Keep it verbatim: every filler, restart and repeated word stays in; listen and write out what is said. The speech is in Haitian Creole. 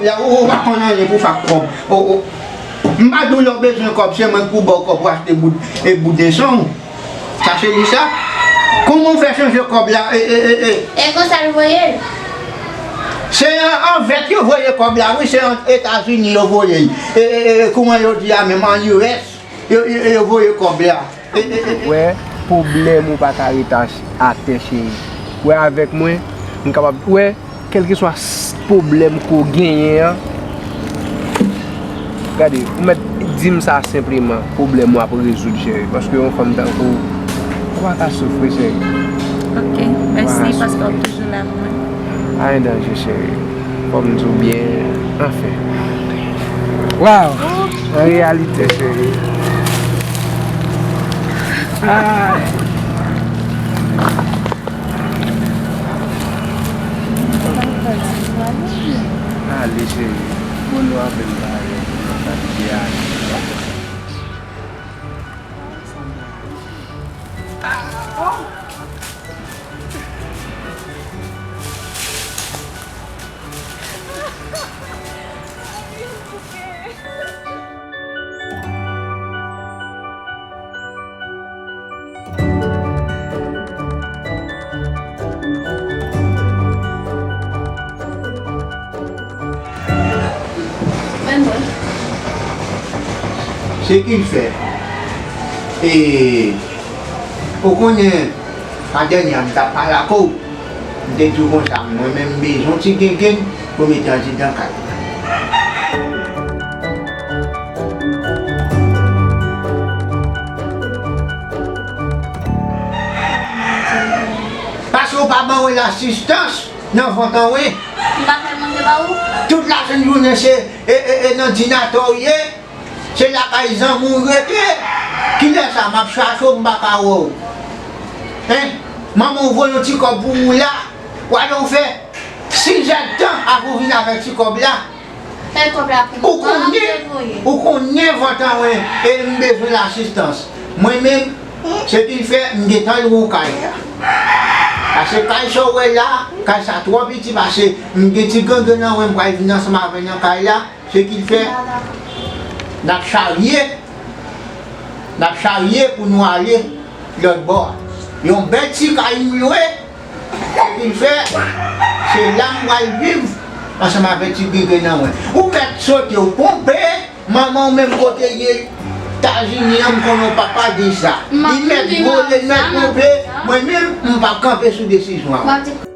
Ou, ou pa konn anyen pou fè ak kòb. O, o. M pa di w lè w bezwen kòb, se mwen k pou ba w kòb pou achte boud, e bouden san w. Sa se li sa. Kouman w fè chanje kòb la? E, e, e, e. E konsa l voye l. Se an, an vèt yo voye kòb la, wi, se an Etazini yo voye l. E, e, e, e, kouman yo di a menm, an U S, yo, yo, yo voye kòb la. E, e, e, e. Wè, pwoblèm ou pa ka ret ach-, atè, cheri. Wè, avèk mwen, m kapab, wè, kèlkeswa s-, pwoblèm ke w genyen an, gade, ou mèt di m sa senpleman, pwoblèm ou ap rezoud, cheri, paske yon fanm tankou w, ou pa ka soufri, cheri. Ok, mèsi paske w ap toujou la pou mwen. Pa gen danje, cheri. Fò m di w byen, anfen. Waw! An reyalite, cheri. Ay! Ale, cheri. Pou nou ap vin pale, pou nou ap vin ale. Se ki l fè? E, ou konnen, pa dènye a, m t ap pale ak ou. M te di w konsa, mwen menm, m bezwen yon ti gengenn pou mete andidan kay. Paske w pa ban mwen lasistans nan vant an wen. M pa fè manje ba ou. Tout lajounen se, e, e, e, nan dinatò w ye. Se lakay zanmi w rete. Kilè sa m ap chache w, m pa ka wè w. Hein? Manman w voye yon ti kòb pou ou la. W ale w fè sizèdtan avan w vin avèk ti kòb la. Fè kòb la pou mwen. Ou konnen, ou konnen vant an wen, e m bezwen lasistans. Mwen menm, se ki fè m gentan lwe yon kay la. Paske kay sa w wè la, kay sa twò piti, paske m gen ti gangan nan wen, m pral vin ansanm avè w nan kay la. Se ki fè n ap charye, n ap charye pou nou ale lòt bò a. Yon bèl ti kay m lwe, se ki fè, se la m pral viv ansanm avèk ti gege nan mwen. Ou mèt sote, ou ponpe, manman w menm kote l ye, Etazini an, m konnen w papa di sa. Li mèt vole, l mèt ponpe, mwen menm, m p ap kanpe sou desizyon an.